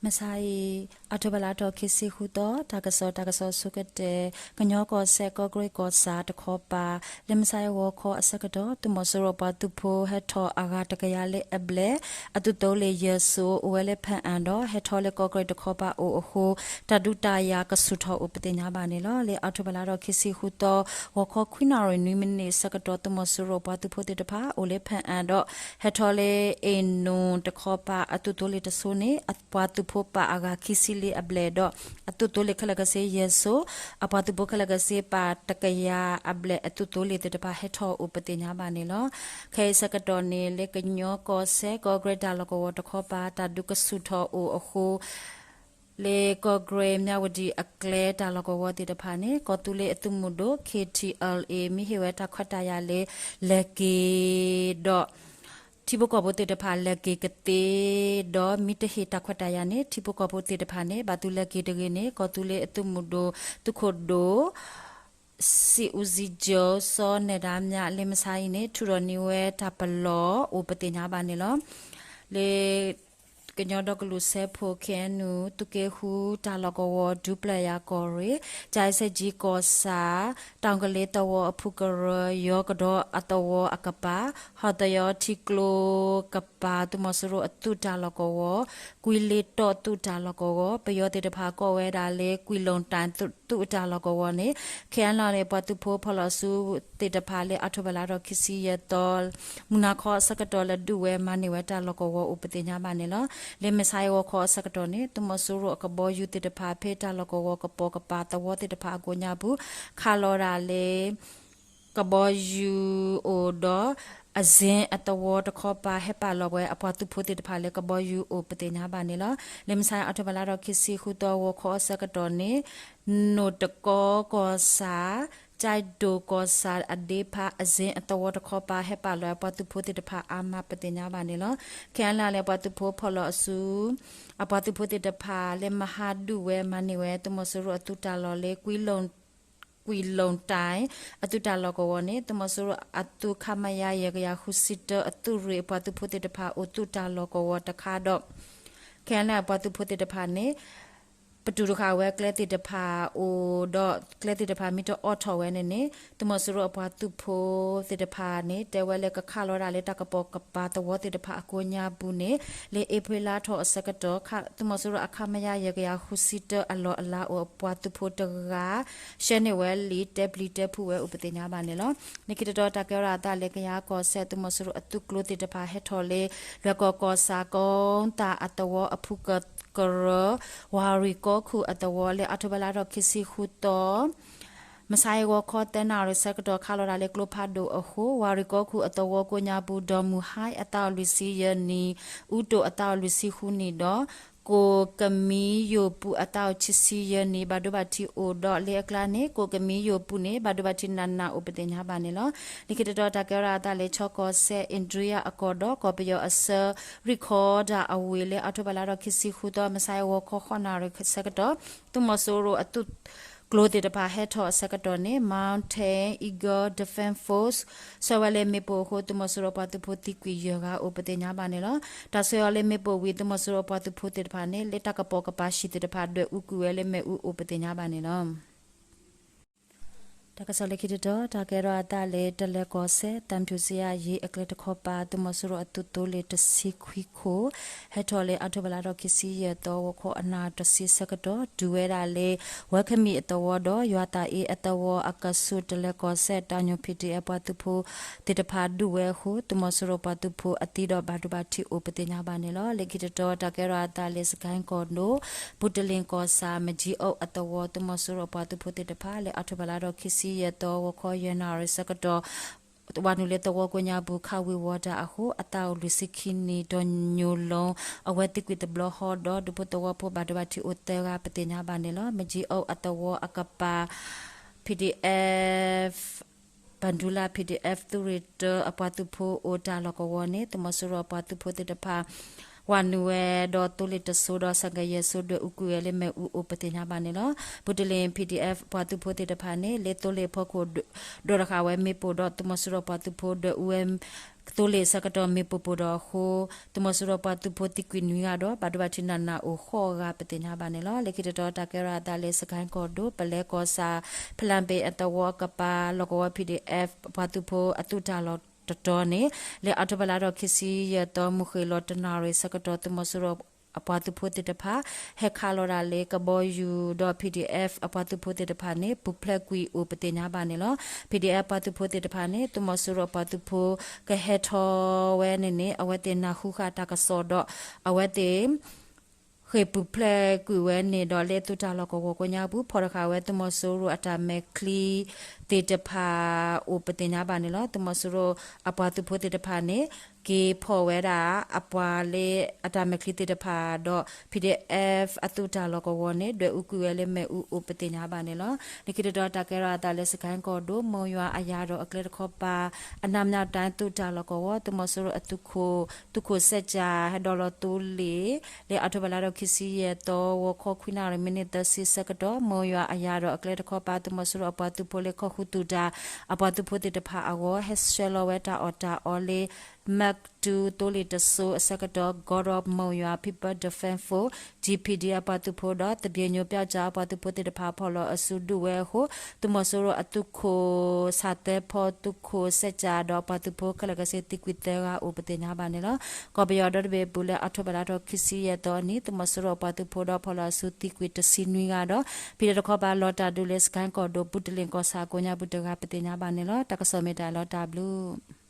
မုၢ်ဆါအံၤ အီးထိဘၢၣ်လါထီၣ်ခံဆံဃုသီ တၢ်ကစီၣ် တၢ်ကစီၣ်ဆိကတၢၢ် ကညီကီၢ်စဲၣ် ကီၢ်ကရ့ၣ်ကီၢ်ဆၣ်တခီပၤ လၢမုၢ်ဆါအံၤဂီၤခီအဆၢကတီၢ် သုးမီၤစိရိၤပှၤသုးဖိဟဲထီၣ်အဂၤတကယၤလၢအဘျဲၣ် အသုးသိလ့ၣ်ယဲၢ်စိၤ အိၣ်ဝဲလၢဖၣ်အၣ်ဒီး ဟဲထီၣ်လၢကီၢ်ကရ့ၣ်တခီပၤအိၣ်အဃိ တၢ်ဒုးတၢ်ယၤကဆူၣ်ထီၣ်အိၣ်ပသ့ၣ်ညါဘၣ်န့ၣ်လီၤ. လၢအီးထိဘၢၣ်လါထီၣ်ခံဆံဃုသီ ဂီၤခီခွံနၣ်ရံၣ်နွံမံးနံးအဆၢကတီၢ် သုးမီၤစိရိၤပှၤသုးဖိသ့ၣ်တဖၣ် အိၣ်လၢဖၣ်အၣ်ဒီး ဟဲထီၣ်လၢအ့ၣ်နူၣ်တခီပၤအသုးသိလ့ၣ်တစိၤန့ၣ် အပှၤသုးဖိပာ်အဂၤခံဆံလံအဘျဲၣ်ဒီး အသုးသိလ့ၣ်ခဲလၢာ်ခဲဆ့ယဲၢ်စိၤ အပှၤသုးဖိခဲလၢာ်ခဲဆ့ပာ်တကယၤအဘျဲၣ်အသုးသိလ့ၣ်သ့ၣ်တဖၣ်ဟဲထီၣ်အိၣ်ပသ့ၣ်ညါဘၣ်န့ၣ်လီၤ. ခဲအံၤဆၢကတီၢ်န့ၣ် လၢကညီကီၢ်စဲၣ် ကီၢ်ကရ့ၣ်တၢ်လီၢ်ကဝီၤတခီပၤ တၢ်ဒုးကဆူၣ်ထီၣ်အိၣ်အဃိ လၢကီၢ်ကရ့ၣ်မၠၣ်ဝတံၣ်အကျဲတၢ်လီၢ်ကဝီၤသ့ၣ်တဖၣ်န့ၣ် ကီၢ်သူလ့ၤအသုးမုၢ်ဒိၣ် ခ့ၣ်ထံၣ်အဲလ်အ့ၣ် မ့ၢ်ဟ့ၣ်ဝဲတၢ်ခွဲးတၢ်ယာ်လၢ လဲၤက့ၤဒီး ထံဖိကီၢ်ဖိသ့ၣ်တဖၣ်လဲၤက့ၤကသ့ဒီး မ့ၢ်တဟ့ၣ်တၢ်ခွဲးတၢ်ယာ်န့ၣ် ထံဖိကီၢ်ဖိသ့ၣ်တဖၣ်န့ၣ် ဘၣ်သုးလဲၤက့ၤတဂ့ၤန့ၣ် ကီၢ်သူလ့ၤအသုးမုၢ်ဒိၣ် သုးခိၣ်ဒိၣ် စံးအူစံးကၠိ စီၤနဲၣ်ဒါမြ လၢမုၢ်ဆါအံၤန့ၣ် ထုးထီၣ်န့ၢ်ဝဲတၢ်ပလီၢ်အိၣ်ပသ့ၣ်ညါဘၣ်န့ၣ်လီၤ. လၢ ကညီဒီကလုာ်စၢဖှိၣ် ခ့ၣ်အဲၣ်ယူၣ် သုးက့ဃုတၢ်လီၢ်ကဝီၤ ဒူပျဲၢ်ယၤကီၢ်ရ့ၣ် ကၠဲးစဲးကၠံကီၢ်ဆၣ် တၢ်ကလ့သဝီအဖုကရၢ ယီၤကဒီးအသဝီအကပၤ ဟီၣ်သယီထံကျိကပၤ သုးမီၤစိရိၤအသုးတၢ်လီၢ်ကဝီၤ ကွံလ့တီၣ်သုးတၢ်လီၢ်ကဝီၤ ပယီၤသ့ၣ်တဖၣ်ကိးဝဲဒၣ်လၢ ကွံလိၣ်တၢ်သုးအတၢ်လီၢ်ကဝီၤန့ၣ် ခ့ၣ်အဲၣ်ယူၣ် ပှၤသုးဖိဖီၣ်လီၤစုသ့ၣ်တဖၣ်လၢအီးထိဘၢၣ်လါထီၣ်ခံဆံယဲၢ်သီ မုၢ်နၤခီအဆၢကတီၢ်လဲၤဒုးဝဲမၤန့ၢ်ဝဲတၢ်လီၢ်ကဝီၤအိၣ်ပသ့ၣ်ညါဘၣ်န့ၣ်လီၤ. လၢမုၢ်ဆါအံၤဂီၤခီအဆၢကတီၢ်န့ၣ် သုးမီၤစိရိၤအကဘီယူၤသ့ၣ်တဖၣ် ဖဲတၢ်လီၢ်ကဝီၤကပိာ်ကပၤသဝီသ့ၣ်တဖၣ်အကိးညါပူၤ ခးလီၤဒၣ်လၢ ကဘီယူၤအိၣ်ဒီး အစ့အသဝီတခီပၤ ဟဲပာ်လီၤဝဲအပှၤသုးဖိသ့ၣ်တဖၣ်လၢကဘီယူၤအိၣ်ပသ့ၣ်ညါဘၣ်န့ၣ်လီၤ. လၢမုၢ်ဆါအံၤအီးထိဘၢၣ်လါထီၣ်ခံဆံဃုသီဂီၤခီအဆၢကတီၢ်န့ၣ် နိၣ်တကီကီၢ်ဆၣ် ကၠဲးဒိၣ်ကီၢ်ဆၣ်အဒ့ဖး အစ့အသဝီတခီပၤ ဟဲပာ်လီၤအပှၤသုးဖိသ့ၣ်တဖၣ်အါမးပသ့ၣ်ညါဘၣ်န့ၣ်လီၤ. ခ့ၣ်အဲၣ်ယူၣ် လၢပှၤသုးဖိဖီၣ်လီၤအစု အပှၤသုးဖိသ့ၣ်တဖၣ်လၢမဟါဒုးဝဲမၤန့ၢ်ဝဲ သုးမီၤစိရိၤအသုးတၢ်လီၢ်လၢ ကွံလိၣ်တၢ် အသုးတၢ်လီၢ်ကဝီၤန့ၣ် သုးမီၤစိရိၤအသုး ခမရ ယဲၢ်ကယၤဃုဆံတၢ အသုးရ့ၣ်အပှၤသုးဖိသ့ၣ်တဖၣ်အိၣ်သုးတၢ်လီၢ်ကဝီၤတခါဒီး ခ့ၣ်အဲၣ်ယူၣ် အပှၤသုးဖိသ့ၣ်တဖၣ်န့ၣ် ပတုာ်တဃာ်ဝဲကျဲသ့ၣ်တဖၣ်အိၣ်ဒီး ကျဲသ့ၣ်တဖၣ်မ့ၢ်တအိးထီၣ်ဝဲန့ၣ်န့ၣ် သုးမီၤစိရိၤအပှၤသုးဖိသ့ၣ်တဖၣ်န့ၣ် တဲဝဲလၢကခးလီၤဒၣ်လၢတၢ်ကပိာ်ကပၤသဝီသ့ၣ်တဖၣ်အကိးညါပူၤန့ၣ် လၢအ့ဖြ့လါထီၣ်အဆၢကတီၢ် သုးမီၤစိရိၤအ ခမရ ယဲၢ်ကယၤဃုဆံတၢ အလီၢ်အလၤအိၣ်အပှၤသုးဖိတဂၤ ဆှၢန့ၢ်ဝဲလံ တဲပျံၤတဲဖုးဝဲအိၣ်ပသ့ၣ်ညါဘၣ်န့ၣ်လီၤ. လၢခံတတီၤတၢ်ကဲထီၣ်အသးလၢကယၤကီၢ်စဲၣ် သုးမီၤစိရိၤအသုးကျိၤသ့ၣ်တဖၣ်ဟဲထီၣ်လၢ လွဲၢ်ကီၢ်ကီၢ်ဆၣ် ကိတၢ်အသဝီအဖုကရၢ ဝၤရံၣ်ကီၢ်ခူၣ်အသဝီလၢအီးထိဘၢၣ်လါထီၣ်ခံဆံဃုသီ မုၢ်ဆါအံၤဂီၤခီသၢနၣ်ရံၣ်ဆၢကတီၢ်ခးလီၤဒၣ်လၢကျိဖးဒိၣ်အဃိ ဝၤရံၣ်ကီၢ်ခူၣ်အသဝီကိးညါပူၤ ဒီးမုၢ်ဟါအသးအိၣ်လွံၢ်ဆံယဲၢ်နံၣ် အူတိၣ်အသးအိၣ်လွံၢ်ဆံဃုနံၣ်ဒီး ကိၣ်ကမံယိၣ်ပူၤအသးအိၣ်ခံဆံယဲၢ်နံၣ် ဘၣ်ဒိဘၣ်ထံးအိၣ်ဒီးလၢအကျါန့ၣ် ကိၣ်ကမံယိၣ်ပူၤန့ၣ် ဘၣ်ဒိဘၣ်ထံးနးနးအိၣ်ပသ့ၣ်ညါဘၣ်န့ၣ်လီၤ. လၢခံတတီၤတၢ်ကဲထီၣ်အသးလၢ ချီကီၢ်စဲၣ် အ့ဒြံယါအကီၢ်ဒီး ကီၢ်ပယီၤအဆၢ ရံၣ်ခီဒၣ်အဝ့ၢ်လၢ အီးထိဘၢၣ်လါထီၣ်ခံဆံဃုသီ မုၢ်ဆါအံၤဂီၤခီဃိးနၣ်ရံၣ်ဆၢကတီၢ် သုးမီၤစိရိၤအသုးကျိၤသ့ၣ်တဖၣ်ဟဲထီၣ်အဆၢကတီၢ်န့ၣ် Mountain Eagle Defense Force ဆှၢဝဲလၢမ့ၣ်ပိၢ်အဃိ သုးမီၤစိရိၤအပှၤသုးဖိသံကွံာ်ယဲၢ်ဂၤအိၣ်ပသ့ၣ်ညါဘၣ်န့ၣ်လီၤ. တၢ်ဆှၢအီၤလၢမ့ၣ်ပိၢ်ဝံၤ သုးမီၤစိရိၤအပှၤသုးဖိသ့ၣ်တဖၣ်န့ၣ် လၢတၢ်ကပိာ်ကပၤဟံၣ်သ့ၣ်တဖၣ်ဒွဲၣ်အူကွံာ်ဝဲလၢမ့ၣ်အူအိၣ်ပသ့ၣ်ညါဘၣ်န့ၣ်လီၤ. တၢ်ကစီၣ်လၢခံတတီၤ တၢ်ကဲထီၣ်အသးလၢ တလဲၤကီၢ်စဲၣ် သံဖြူဇရပ် ယံၤအကျဲတခီပၤ သုးမီၤစိရိၤအသုးသိလ့ၣ်တဆံခွံခိၣ် ဟဲထီၣ်လၢ အီးထိဘၢၣ်လါထီၣ်ခံဆံယဲၢ်သီ ဂီၤခီအနၣ်တဆံဆၢကတီၢ် တုၤဝဲဒၣ်လၢ ဝဲခမံၣ်အသဝီဒီး ယွၤသးအ့အသဝီအကဆူး တလဲၤကီၢ်စဲၣ် တၢ်ညိၣ် ပီၣ်ဒံၣ်အဲၣ် ပှၤသုးဖိသ့ၣ်တဖၣ်ဒုးဝဲအဃိ သုးမီၤစိရိၤပှၤသုးဖိအသံဒီးဘၣ်ဒိဘၣ်ထံးအိၣ်ပသ့ၣ်ညါဘၣ်န့ၣ်လီၤ. လၢခံတတီၤ တၢ်ကဲထီၣ်အသးလၢ စကဲၣ်ကီၢ်ဒိၣ် ပူၤတလ့ၣ်ကီၢ်ဆၣ် မကၠံအူးအသဝီ သုးမီၤစိရိၤအပှၤသုးဖိသ့ၣ်တဖၣ် လၢအီးထိဘၢၣ်လါထီၣ်ခံဆံယဲၢ်သီ ဂီၤခီယဲၢ်နၣ်ရံၣ်ဆၢကတီၢ် ဝၤနုာ်လၢသဝီကိးညါပူၤ ခးဝံၤဝီၤတၢ်အဃိ အသးအိၣ်လွံၢ်ဆံခံနံၣ် ဒီးညိၣ်လိၤအဝဲသံကွံာ်တဘျီဃီဒီး ဒူဖိသဝီဖိဘၣ်ဒိဘၣ်ထံးအိၣ်သၢဂၤပသ့ၣ်ညါဘၣ်န့ၣ်လီၤ. မကၠံအူးအသဝီအကပၤ ပီၣ်ဒံၣ်အဲၣ် ပၣ်ဒူလၢ ပီၣ်ဒံၣ်အဲၣ် သုးရ့ၣ်တၢ အပှၤသုးဖိအိၣ်တၢ်လီၢ်ကဝီၤန့ၣ် သုးမီၤစိရိၤအပှၤသုးဖိသ့ၣ်တဖၣ် ဝၤနုာ်ဝဲဒီးသိလ့ၣ်တစိၤဒီး ဆၣ်ကယဲၢ်စိၤဒွဲၣ်အူကွံာ်ဝဲလၢမ့ၣ်အူအိၣ်ပသ့ၣ်ညါဘၣ်န့ၣ်လီၤ. ပူၤတလ့ၣ် ပီၣ်ဒံၣ်အဲၣ် ပှၤသုးဖိသ့ၣ်တဖၣ်န့ၣ် လၢသိလ့ၣ်အဖီခိၣ် ဒိးတဃာ်ဝဲမ့ၣ်ပိၢ်ဒီး သုးမီၤစိရိၤပှၤသုးဖိဒွဲၣ်အူဝဲ သိလ့ၣ်အဆၢကတီၢ်မ့ၢ်ပိၢ်ပိၢ်ဒီးအဃိ သုးမီၤစိရိၤအပှၤသုးဖိသံကွံာ်နွံဂၤဒီး ဘၣ်ဒိဘၣ်ထံးနးနးအိၣ်ဃိးဂၤပသ့ၣ်ညါဘၣ်န့ၣ်လီၤ. လၢခံတတီၤတၢ်ကဲထီၣ်အသးလၢ စကဲၣ်ကီၢ်ဒိၣ် ပလဲကီၢ်ဆၣ် ဖလၣ်ဘ့ၣ်အသဝီအကပၤ လီၢ်ကဝီၤ ပီၣ်ဒံၣ်အဲၣ် အပှၤသုးဖိအသုးတၢ်လီၢ်တတီၤန့ၣ် လၢအီးထိဘၢၣ်လါထီၣ်ခံဆံယဲၢ်သီ မုၢ်ဃ့ၢ်လီၤတနၣ်ရံၣ်အဆၢကတီၢ် သုးမီၤစိရိၤ အပှၤသုးဖိသ့ၣ်တဖၣ် ဟဲခးလီၤတၢ်လၢကဘီယူၤဒီး ပီၣ်ဒံၣ်အဲၣ် အပှၤသုးဖိသ့ၣ်တဖၣ်န့ၣ် ပူၤဖျဲးကွံာ်အိၣ်ပသ့ၣ်ညါဘၣ်န့ၣ်လီၤ. ပီၣ်ဒံၣ်အဲၣ် အပှၤသုးဖိသ့ၣ်တဖၣ်န့ၣ် သုးမီၤစိရိၤအပှၤသုးဖိ ကဟဲထီၣ်ဝဲန့ၣ်န့ၣ် အဝဲသ့ၣ်နၢ်ဟူဃာ်တၢ်ကစီၣ်ဒီး အဝဲသ့ၣ် ဃ့ၢ်ပူၤဖျဲးကွံာ်ဝဲန့ၣ်ဒီး လၢသုးတၢ်လီၢ်ကဝီၤကိးညါပူၤ ဖီၣ်တဃာ်ဝဲ သုးမီၤစိရိၤအတၢ်မဲာ်ချံသ့ၣ်တဖၣ် အိၣ်ပသ့ၣ်ညါဘၣ်န့ၣ်လီၤ. သုးမီၤစိရိၤအပှၤသုးဖိသ့ၣ်တဖၣ်န့ၣ် က့ၤဖီၣ်ဝဲဒၣ် အပှၤလၢအတၢ်မဲာ်ချံသ့ၣ်တဖၣ်ဒီး ပီၣ်ဒံၣ်အဲၣ် အသုးတၢ်လီၢ်ကဝီၤန့ၣ် ဒွဲၣ်အူကွံာ်ဝဲလၢမ့ၣ်အူအိၣ်ပသ့ၣ်ညါဘၣ်န့ၣ်လီၤ. လၢခံတတီၤတၢ်ကဲထီၣ်အသးလၢ စကဲၣ်ကီၢ်ဒိၣ် မိၢ်ယွၤအယၤဒီးအကျဲတခီပၤ အနၢ်မၠၣ်တၢ် သုးတၢ်လီၢ်ကဝီၤ သုးမီၤစိရိၤအသုးခိၣ် သုးခိၣ်စဲးကၠၣ် ဟဲဒိးလီၤသိလ့ၣ် လၢအီးထိဘၢၣ်လါထီၣ်ခံဆံယဲၢ်သီ ဂီၤခီခွံနၣ်ရံၣ် မံးနံးသၢဆံဆၢကတီၢ် မိၢ်ယွၤအယၤဒီးအကျဲတခီပၤ သုးမီၤစိရိၤအပှၤသုးဖိလၢကီၢ်ဃုသူၣ်တၢ် အပှၤသုးဖိသ့ၣ်တဖၣ်အဂီၢ် ဟဲဆှၢလီၤဝဲတၢ်အီၣ်တၢ်အီလၢ မၢၣ်တူ သိလ့ၣ်တစိၤအဆၢကတီၢ် ကီၢ်ဒီးမိၢ်ယွၤ People Defence Force ဒီး ပီၣ်ဒံၣ်အဲၣ် အပှၤသုးဖိဒီး သဘံၣ်ညိၣ်ပၠီကၠၣ် အပှၤသုးဖိသ့ၣ်တဖၣ် ဖီၣ်လီၤအစုဒုးဝဲအဃိ သုးမီၤစိရိၤအသုးခိၣ် ဆၣ်သၢဖီ သုးခိၣ်စဲးကၠၣ်ဒီး အပှၤသုးဖိခဲလၢာ်ခဲဆ့ သံကွံာ်သၢဂၤအိၣ်ပသ့ၣ်ညါဘၣ်န့ၣ်လီၤ. ကီၢ်ပယီၤဒီတဘ့ၣ်အပူၤ လၢအီးထိဘၢၣ်လါထီၣ်ခံဆံယဲၢ်သီအနံၤ သုးမီၤစိရိၤအပှၤသုးဖိဒီး ဖီၣ်လီၤအစုသံကွံာ်တဆံနွံဂၤဒီး ဖဲတခီပၤလီၤတၢ်ဒုးလၢ စကဲၣ်ကီၢ်ဒိၣ် ဘူးတလ့ၣ်ကီၢ်ဆၣ်ကိးညါပူၤတဂၤပသ့ၣ်ညါဘၣ်န့ၣ်လီၤ. တၢ်ကစီၣ်မ့ၢ်တၢ်လီၤတၢ်ဘျုး